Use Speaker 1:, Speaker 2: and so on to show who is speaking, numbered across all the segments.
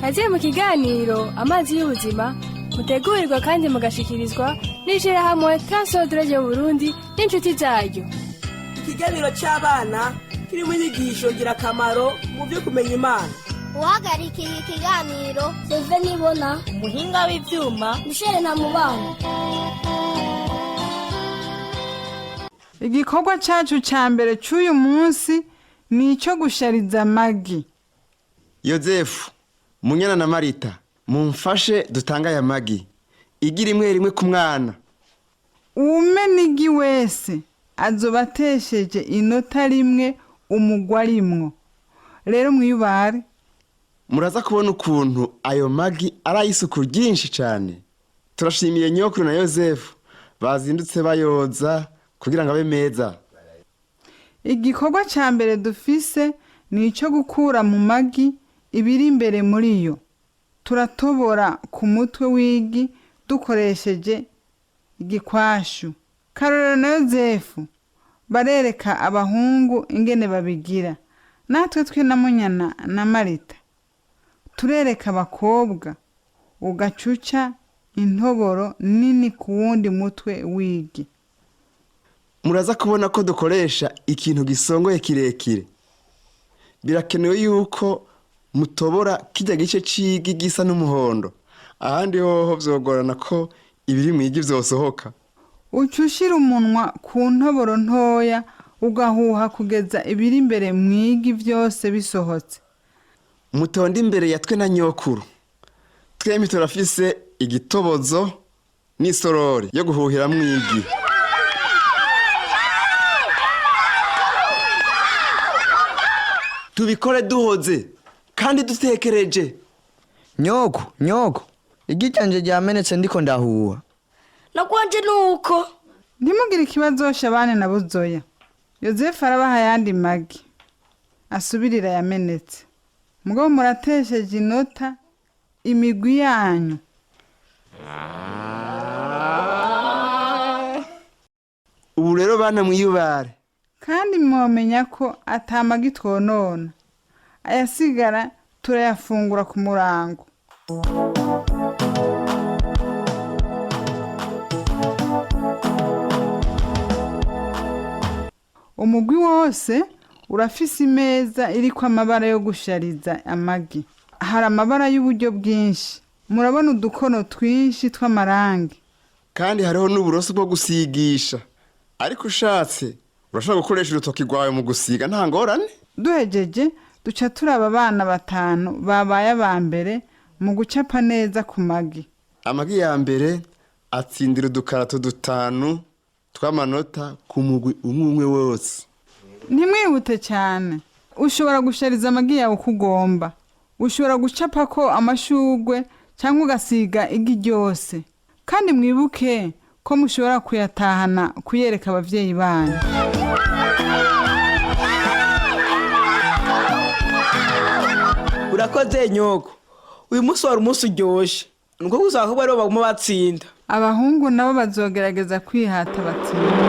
Speaker 1: Kaze mu kiganiro Amazi y'Ubuzima, mutegurirwa kandi mugashikirizwa n'ishirahamwe Transodre Burundi n'inshuti zaryo.
Speaker 2: Ikiganiro cy'abana kirimo inyigisho ngirakamaro mu byo kumenya Imana.
Speaker 3: Uhagarikiye ikiganiro, Seve Nibona.
Speaker 4: Umuhinga w'ivyuma,
Speaker 3: Michel na Mubano.
Speaker 5: Igikorwa cyacu cya mbere cy'uyu munsi ni icyo gushariza amagi.
Speaker 6: Yozefu, Munyana na Marita, mumfashe dutange aya magi, igi rimwe rimwe ku mwana.
Speaker 5: Uwumena igi wese azoba atesheje inota rimwe umugwi arimwo. Rero mwiyubare.
Speaker 6: Muraza kubona ukuntu ayo magi ari ay'isuku ryinshi cyane. Turashimiye nyokuru na Yozefu bazindutse bayoza kugira ngo abe meza.
Speaker 5: Igikorwa cya mbere dufise ni icyo gukura mu magi ibiri imbere muri yo. Turatobora ku mutwe w'igi dukoresheje igikwashu. Karorero na Yozefu barereka abahungu ingene babigira. Natwe twe na Munyana na Marita turereka abakobwa. Ugacuca intoboro nini ku wundi mutwe w'igi.
Speaker 6: Muraza kubona ko dukoresha ikintu gisongoye kirekire. Birakenewe yuko mutobora kijya gice c'igi gisa n'umuhondo, ahandi hoho vyogorana ko ibiri mw'igi vyosohoka.
Speaker 5: Uca ushira umunwa ku ntoboro ntoya, ugahuha kugeza ibiri imbere mw'igi byose bisohotse.
Speaker 6: Mutonde imbere ya twe na nyokuru. Twembi turafise igitobozo n'isorori yo guhuhiramwo igi. Tubikore duhoze kandi dutekereje.
Speaker 7: Nyoko, nyoko, igi ryanje ryamenetse, ndiko ndahuha.
Speaker 3: Nakwanje nuko.
Speaker 5: Ntimugire ikibazo, Shabane na Buzoya. Yozefu arabaha ayandi magi asubirira yamenetse. Mugabo muratesheje inota imigwi yanyu.
Speaker 6: Ubu rero bana, mwiyubare.
Speaker 5: Kandi mwomenya ko atamagi twonona, ayasigara turayafungura ku murango. Umugwi wose urafise imeza iriko amabara yo gushariza amagi. Hari amabara y'uburyo bwinshi. Murabona udukono twinshi tw'amarangi.
Speaker 6: Kandi hariho n'uburoso bwo gusigisha, ariko ushatse urashobora gukoresha urutoki rwawe mu gusiga, nta ngorane.
Speaker 5: Duhejeje duca turaba abana batanu babaye aba mbere mu gucapa neza ku magi.
Speaker 6: Amagi ya mbere atsindira udukarato dutanu tw'amanota ku mugwi umwe umwe wose.
Speaker 5: Ntimwihute cyane. Ushobora gushariza amagi yawe uko ugomba. Ushobora gucapa ko amashugwe cyangwa ugasiga igi ryose. Kandi mwibuke ko mushobora kuyatahana kuyereka ababyeyi banyu.
Speaker 2: Urakoze nyoko, uyu munsi wari umunsi uryoshye. Nuko gusa abakobwa aribo baguma batsinda.
Speaker 5: Abahungu nabo bazogerageza kwihata batsinda.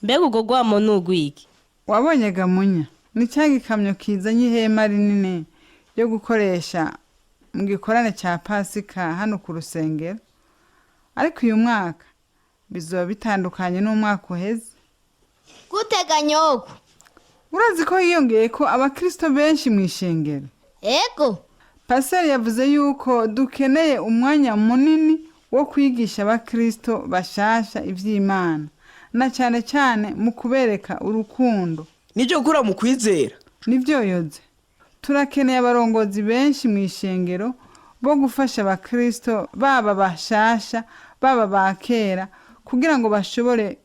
Speaker 4: Mbega ubwo rwamo ni ugwiki?
Speaker 5: Wabonye gamunya, ni cya gikamyo kizanye ihema rinini ryo gukoresha mu gikorane cya Pasika hano ku rusengero. Ariko uyu mwaka bizoba bitandukanye n'umwaka uheze.
Speaker 3: Gutega nyoko?
Speaker 5: Urazi ko hiyongeye ko abakristo benshi mu ishengero.
Speaker 3: Ego.
Speaker 5: Pasiteri yavuze yuko dukeneye umwanya munini wo kwigisha abakristo bashasha iby'Imana, na cyane cyane mu kubereka urukundo.
Speaker 2: Nibyo gukura mu kwizera.
Speaker 5: Nibyo yoze. Turakeneye abarongozi benshi mu ishengero bo gufasha abakristo, baba bashasha baba ba kera, kugira ngo bashobore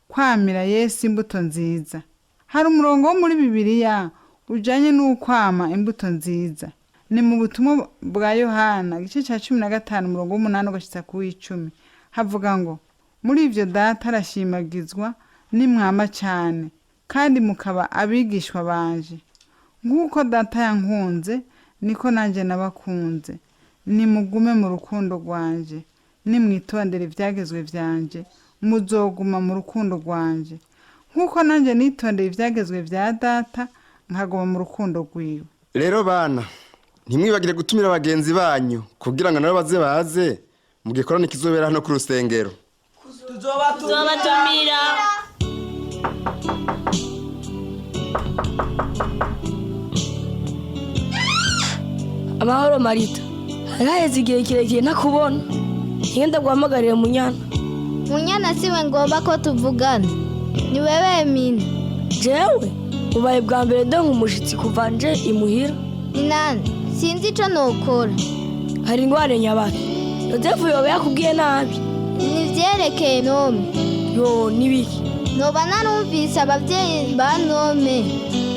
Speaker 5: kwamira Yesu imbuto nziza. Hari umurongo wo muri Bibiliya ujanye n'ukwama imbuto nziza. Ni mu Butumwa bwa Yohana, igice cya 15, umurongo w'8 ugashitsa ku w'10. Havuga ngo: "Muri ivyo Data arashimagizwa, nimwama cyane kandi mukaba abigishwa banje. Nk'uko Data yankunze, niko nanjye nabakunze. Nimugume mu rukundo rwanje. Nimwitondere ibyagezwe byanje, muzoguma mu rukundo rwanje." Nk'uko nanjye nitondeye ibyagezwe bya Data, nkaguma mu rukundo rwiwe.
Speaker 6: Rero bana, ntimwibagire gutumira bagenzi banyu kugira ngo nabo baze baze mu gikorane kizobera hano ku rusengero.
Speaker 4: Tuzobatumira.
Speaker 2: Amahoro Marita, hari haheze igihe kirekire ntakubona. Ngenda guhamagarire Munyana.
Speaker 3: Munyana siwe ngomba ko tuvugana. Ni wewe Mina.
Speaker 2: Jewe ubaye bwa mbere ndonka umushitsi kuva nje imuhira.
Speaker 3: Minani, sinzi ico nokora.
Speaker 2: Hari ingwane nyabaki? Yozefu yoba yakubwiye nabi?
Speaker 3: Nivyerekeye Nome.
Speaker 2: Yo, nibiki?
Speaker 3: Noba narumvise abavyeyi ba Nome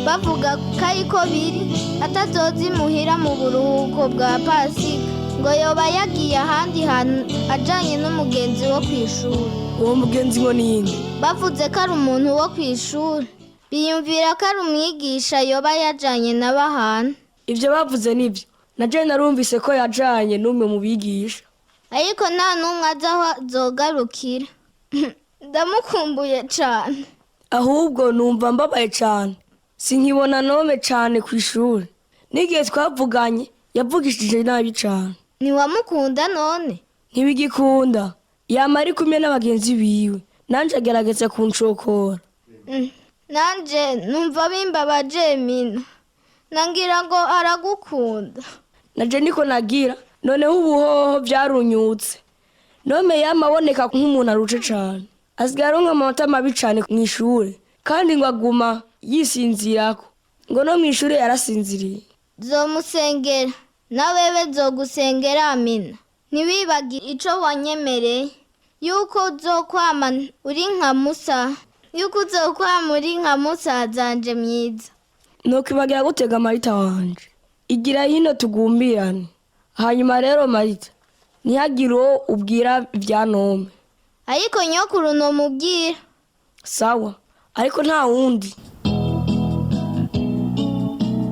Speaker 3: bavuga ko ariko biri atazoza imuhira mu buruhuko bwa Pasika, ngo yoba yagiye ahandi hantu ajanye n'umugenzi wo kw'ishuri.
Speaker 2: Uwo mugenzi ngo ninde?
Speaker 3: Bavuze ko ari umuntu wo kw'ishuri, biyumvira ko ari umwigisha yoba yajanye nabo ahantu.
Speaker 2: Ivyo bavuze nivyo, na jewe narumvise ko yajanye n'umwe mu bigisha.
Speaker 3: Ariko nta n'umwe azi aho azogarukira. Ndamukumbuye cane.
Speaker 2: Ahubwo numva mbabaye cane, sinkibona Nome cane kw'ishuri. N'igihe twavuganye yavugishije nabi cane.
Speaker 3: Ntiwamukunda none?
Speaker 2: Ntibigikunda, yama ari kumwe n'abagenzi biwe, nanje agerageza kunshokora.
Speaker 3: Nanje numva bimbabaje Mina, nangira ngo aragukunda.
Speaker 2: Naje niko nagira, noneho ubuhoho vyarunyutse. Nome yama aboneka nk'umuntu aruce cane, asigaye aronka amanota mabi cane mw'ishure, kandi ngo aguma yisinzirako, ngo no mw'ishure yarasinziriye.
Speaker 3: Zomusengera na wewe zogusengera Mina. Ntiwibagire ico wanyemereye, yuko uzokwama uri nka Musa, yuko uzokwama uri nka musazanje mwiza.
Speaker 2: Nokwibagira gutega Marita wanje? Igira hino tugumbirane. Hanyuma rero Marita, ntihagire uwo ubwira ivya Nome.
Speaker 3: Ariko nyokuru nomubwira.
Speaker 2: Sawa, ariko nta wundi.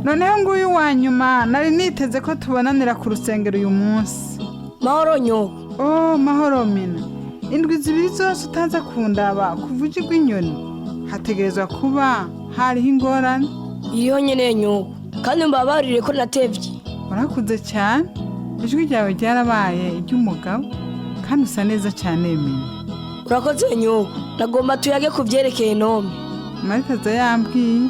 Speaker 5: Noneho nguyu wa nyuma nari niteze ko tubonanira ku rusengero uyu munsi.
Speaker 2: Mahoro nyoko.
Speaker 5: Oh, mahoro Mina. Indwi 2 zose utaza kundaba kuva uji rw'inyoni, hategerezwa kuba hariho ingorane.
Speaker 2: Iriho nyene nyoko, kandi mbabarire ko natevye.
Speaker 5: Warakuze cyane, ijwi ryawe ryarabaye iry'umugabo, kandi usa neza cyane Mina.
Speaker 2: Urakoze nyoko, nagomba tuyage ku vyerekeye Nome.
Speaker 5: Marita aza yambwiye.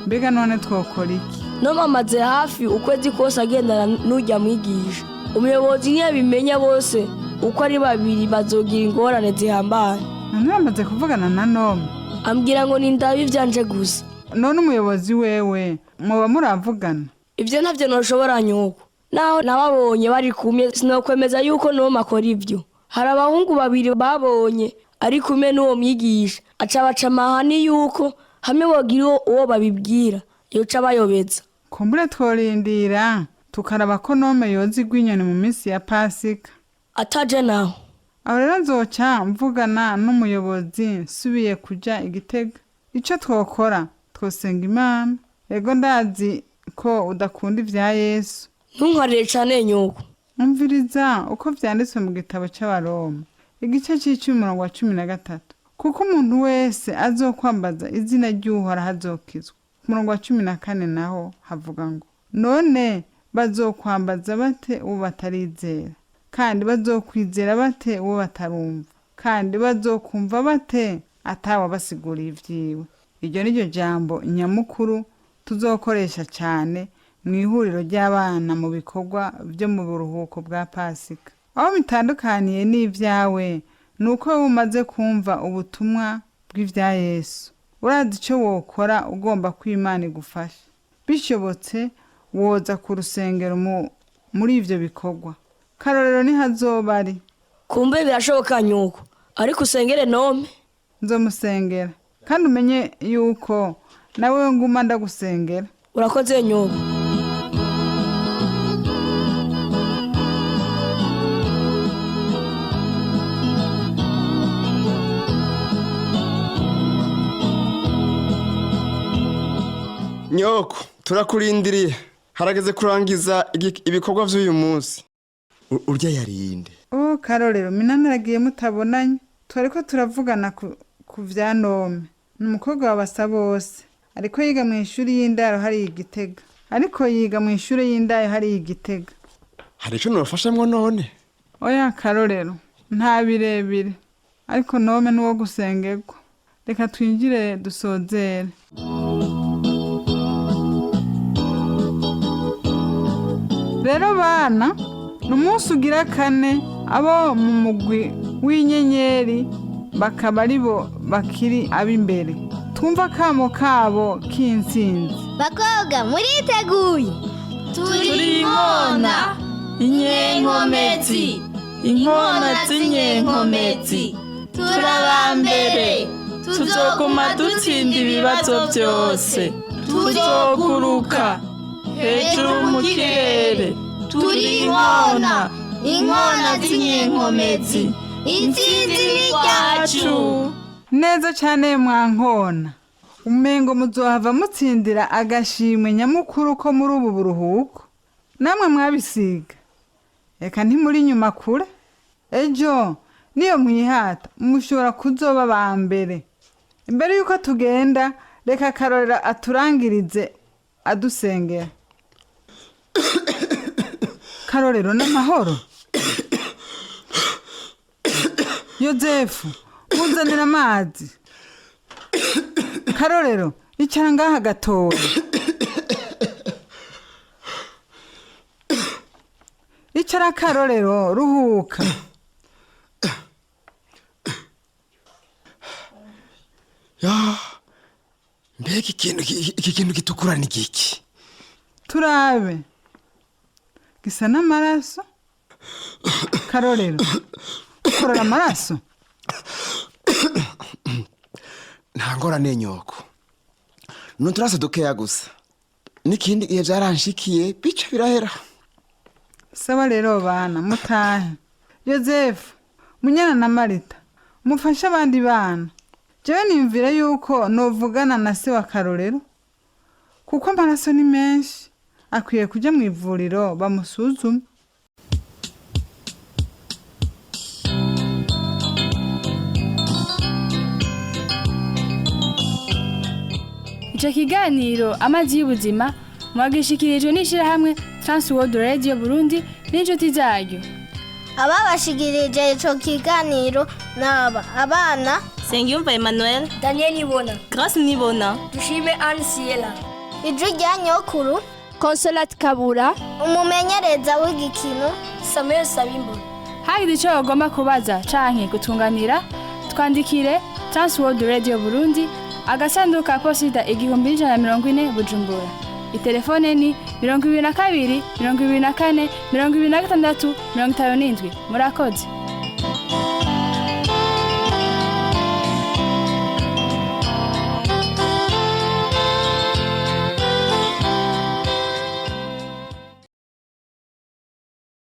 Speaker 5: Mbega none twokora iki?
Speaker 2: Nome amaze hafi ukwezi kose agendana n'urya mwigisha. Umuyobozi ntiyabimenya, bose uko ari babiri bazogira ingorane zihambaye.
Speaker 5: None bamaze kuvugana na Nome?
Speaker 2: Ambwira ngo nindabe ivyanje gusa.
Speaker 5: None umuyobozi wewe muba muravugana?
Speaker 2: Ivyo ntavyo noshobora nyoko. Naho nababonye bari kumwe, sinokwemeza yuko Nome akora ivyo. Hari abahungu babiri babonye ari kumwe n'uwo mwigisha, aca baca amahani yuko hamwe bogira uwo babibwira yoca bayobeza.
Speaker 5: Kumbure tworindira tukaraba ko Nome yoza igwinyoni mu minsi ya Pasika.
Speaker 2: Ataje naho.
Speaker 5: Aho rero nzoca mvugana n'umuyobozi nsubiye kuja Igitega. Ico twokora, twosenga Imana. Ego, ndazi ko udakunda ivya Yesu.
Speaker 2: Ntunkarire cane nyoko.
Speaker 5: Umviriza uko vyanditswe mu gitabo c'Abaroma, igice c'icumi, umurongo wa 13: "Kuko umuntu wese azokwambaza izina ry'Uhoraho azokizwa." Ku murongo wa 14 naho havuga ngo: "None bazokwambaza bate uwo batarizera? Kandi bazokwizera bate uwo batarumva? Kandi bazokumva bate atawabasiguriye ivyiwe?" Iryo ni ryo jambo nyamukuru tuzokoresha cyane mu ihuriro ry'abana mu bikorwa byo mu buruhuko bwa Pasika. Aho bitandukaniye n'ibyawe ni uko wowe umaze kumva ubutumwa bw'ibya Yesu, urazi icyo wokora ugomba ko Imana igufasha. Bishobotse woza ku rusengero muri ibyo bikorwa. Karorero ntihazoba ari.
Speaker 2: Kumbe birashoboka nyoko, ariko usengere Nome.
Speaker 5: Nzomusengera, kandi umenye yuko nawe nguma ndagusengera.
Speaker 2: Urakoze nyoko.
Speaker 6: Nyoko, turakurindiriye, harageze kurangiza ibikorwa vy'uyu munsi. Urya yarinde?
Speaker 5: Oh Karorero, Minani aragiye mutabonanye. Twari ko turavugana ku vya Nome. Ni umukobwa wa Basabose, ariko yiga mu ishuri y'indaro hariya Igitega. Ariko yiga mu ishuri y'indaro hariya Igitega.
Speaker 6: Hari ico nobafashamwo none?
Speaker 5: Oya Karorero, nta birebire, ariko Nome n'uwo gusengerwa. Reka twinjire dusozere. Rero bana, ni umunsi ugira kane abo mu mugwi w'inyenyeri bakaba aribo bakiri ab'imbere. Twumva akamo kabo k'intsinzi.
Speaker 3: Bakobwa, muriteguye?
Speaker 4: Turi inkona inyenkomezi, inkona z'inyenkomezi. Turabambere, tuzoguma dutsinda ibibazo byose, tuzoguruka hejuru mu kirere. Turi inkona, inkona z'inyenkomezi.
Speaker 3: Intsinzi ni ryacu.
Speaker 5: Neza cyane mwankona. Umengo muzohava mutsindira agashimwe nyamukuru ko muri ubu buruhuko. Namwe mwabisiga. Reka ntimuri inyuma kure. Ejo niyo mwihata mushobora kuzoba ba mbere. Imbere yuko tugenda, reka Karorero aturangirize adusengera. Karorero, n'amahoro? Yozefu, muzanira amazi. Karorero, icara ngaha gatoya. Icara Karorero, ruhuka.
Speaker 6: Ya, mbega ikintu iki kintu gitukura ni giki?
Speaker 5: Turabe, gisa n'amaraso. Karorero, ukorora amaraso?
Speaker 6: Nta ngorane nyoko, ni uturaso dukeya gusa. N'ikindi gihe byaranshikiye bica birahera.
Speaker 5: Sawa rero bana, mutahe. Yozefu, Munyana na Marita, mufashe abandi bana. Jewe niyumvira yuko novugana na se wa Karorero, kuko amaraso ni menshi, akwiye kuja mu ivuriro bamusuzume.
Speaker 1: Icyo kiganiro Amazi y'Ubuzima mwagishikirijwe n'ishyirahamwe Transworld Radio Burundi n'inshuti zaryo.
Speaker 3: Ababashikirije ico kiganiro naba abana
Speaker 4: Sengiyumva Emmanuel,
Speaker 2: Daniel Nibona,
Speaker 4: Grace Nibona,
Speaker 2: Dushime Anne Siela,
Speaker 3: Ijwi rya Nyokuru,
Speaker 1: Consolate Kabura,
Speaker 3: umumenyereza w'igikino
Speaker 2: Samuel Sabimbona.
Speaker 1: Hagize icyo bagomba kubaza canke gutunganira, twandikire Transworld Radio Burundi, agasanduku ka posita 1140, Bujumbura. Itelefone ni 22 24 26 57. Murakoze.